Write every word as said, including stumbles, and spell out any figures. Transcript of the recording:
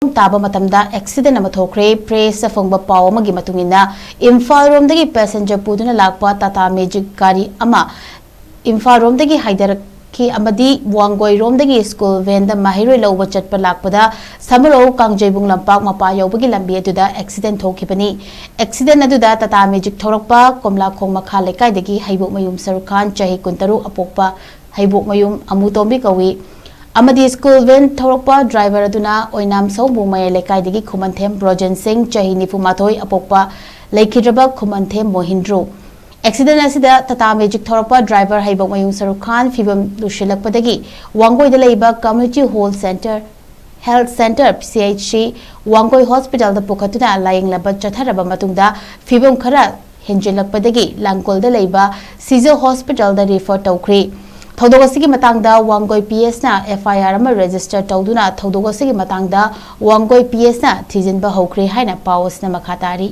ꯇꯥꯕ ꯃꯇꯝꯗ ꯑꯦꯛꯁꯤꯗꯦꯟ ꯑꯃ ꯊꯣꯛꯈ꯭ꯔꯦ꯫ ꯄ꯭ꯔꯦꯁꯇ ꯐꯪꯕ ꯄꯥꯎ ꯑꯃꯒꯤ ꯃꯇꯨꯡ ꯏꯟꯅ, ꯏꯝꯐꯥꯜ ꯔꯣꯝꯗꯒꯤ ꯄꯦꯁꯦꯟꯖꯔ ꯄꯨꯗꯨꯅ ꯂꯥꯛꯄ ꯇꯥꯇꯥ ꯃꯦꯖꯤꯛ ꯒꯥꯔꯤ ꯑꯃ ꯏꯝꯐꯥꯜ ꯔꯣꯝꯗꯒꯤ ꯍꯥꯏꯗꯔꯛꯈꯤ ꯑꯃꯗꯤ ꯋꯥꯡꯒꯣꯏ ꯔꯣꯝꯗꯒꯤ ꯁ꯭ꯀꯨꯜ ꯚꯦꯟꯗ ꯃꯍꯩꯔꯣꯏ ꯂꯧꯕ ꯆꯠꯄ ꯂꯥꯛꯄꯗ ꯁꯃꯔꯧ ꯀꯥꯡꯖꯩꯕꯨꯡ ꯂꯝꯄꯥꯛ ꯃꯄꯥ ꯌꯧꯕꯒꯤ ꯂꯝꯕꯤ ꯑꯗꯨꯗ ꯑꯦꯛꯁꯤꯗꯦꯟ ꯊꯣꯛꯈꯤꯕꯅꯤ꯫ ꯑꯦꯛꯁꯤꯗꯦꯟ ꯑꯗꯨꯗ ꯇꯥꯇꯥ ꯃꯦꯖꯤꯛ ꯊꯧꯔꯛꯄ ꯀꯣꯝꯂꯥꯈꯣꯡ ꯃꯈꯥ ꯂꯩꯀꯥꯏꯗꯒꯤ ꯍꯩꯕꯣꯛꯃꯌꯨꯝ ꯁꯔꯨꯛ ꯈꯥꯟ, ꯆꯍꯤ ꯀꯨꯟꯇꯔꯨꯛ, ꯑꯄꯣꯛꯄ ꯍꯩꯕꯣꯛꯃꯌꯨꯝ ꯑꯃꯨꯇꯣꯝꯕꯤ ꯀꯧꯏ, ꯑꯃꯗꯤ ꯁ꯭ꯀꯨꯜ ꯚꯦꯟ ꯊꯧꯔꯛꯄ ꯗ꯭ꯔꯥꯏꯚꯔ ꯑꯗꯨꯅ ꯑꯣꯏꯅꯥꯝ ꯁꯑꯣꯝꯕꯨꯡ ꯃꯌꯥꯏ ꯂꯩꯀꯥꯏꯗꯒꯤ ꯈꯨꯃꯟꯊꯦꯝ ꯕ꯭ꯔꯣꯖꯦꯟ ꯁꯤꯡ, ꯆꯍꯤ ꯅꯤꯐꯨ ꯃꯥꯊꯣꯏ, ꯑꯄꯣꯛꯄ ꯂꯩꯈꯤꯗ꯭ꯔꯕ ꯈꯨꯃꯟꯊꯦꯝ ꯃꯣꯍꯤꯟꯗ꯭ꯔꯨ꯫ ꯑꯦꯛꯁꯤꯗꯦꯟ ꯑꯁꯤꯗ ꯇꯥꯇꯥ ꯃꯦꯖꯤꯛ ꯊꯧꯔꯛꯄ ꯗ꯭ꯔꯥꯏꯚꯔ ꯍꯩꯕꯣꯛꯃꯌꯨꯝ ꯁꯔꯨꯛ ꯈꯥꯟ ꯐꯤꯕꯝ ꯂꯨꯁꯤꯜꯂꯛꯄꯗꯒꯤ ꯋꯥꯡꯒꯣꯏꯗ ꯂꯩꯕ community hall centre, health centre, C H C, Wangoi ꯍꯣꯁꯄꯤꯇꯥꯜꯗ ꯄꯨꯈꯠꯇꯨꯅ ꯂꯥꯌꯦꯡꯅꯕ ꯆꯠꯊꯔꯕ ꯃꯇꯨꯡꯗ ꯐꯤꯕꯝ ꯈꯔ ꯍꯦꯟꯖꯤꯜꯂꯛꯄꯗꯒꯤ ꯂꯥꯡꯒꯣꯜꯗ ꯂꯩꯕ ꯁꯤꯖ ꯍꯣꯁꯄꯤꯇꯥꯜꯗ ꯔꯤꯐꯔ ꯇꯧꯈ꯭ꯔꯤ꯫ ꯊꯧꯗꯣꯛ ꯑꯁꯤꯒꯤ ꯃꯇꯥꯡꯗ ꯋꯥꯡꯒꯣꯏ ꯄꯤ ꯑꯦꯁꯅ ꯑꯦꯐ ꯑꯥꯏ ꯑꯥꯔ ꯑꯃ ꯔꯦꯖꯤꯁꯇꯔ ꯇꯧꯗꯨꯅ ꯊꯧꯗꯣꯛ ꯑꯁꯤꯒꯤ ꯃꯇꯥꯡꯗ ꯋꯥꯡꯒꯣꯏ ꯄꯤ ꯑꯦꯁꯅ ꯊꯤꯖꯤꯟꯕ ꯍꯧꯈ꯭ꯔꯦ ꯍꯥꯏꯅ ꯄꯥꯎ ꯑꯁꯤꯅ ꯃꯈꯥ ꯇꯥꯔꯤ꯫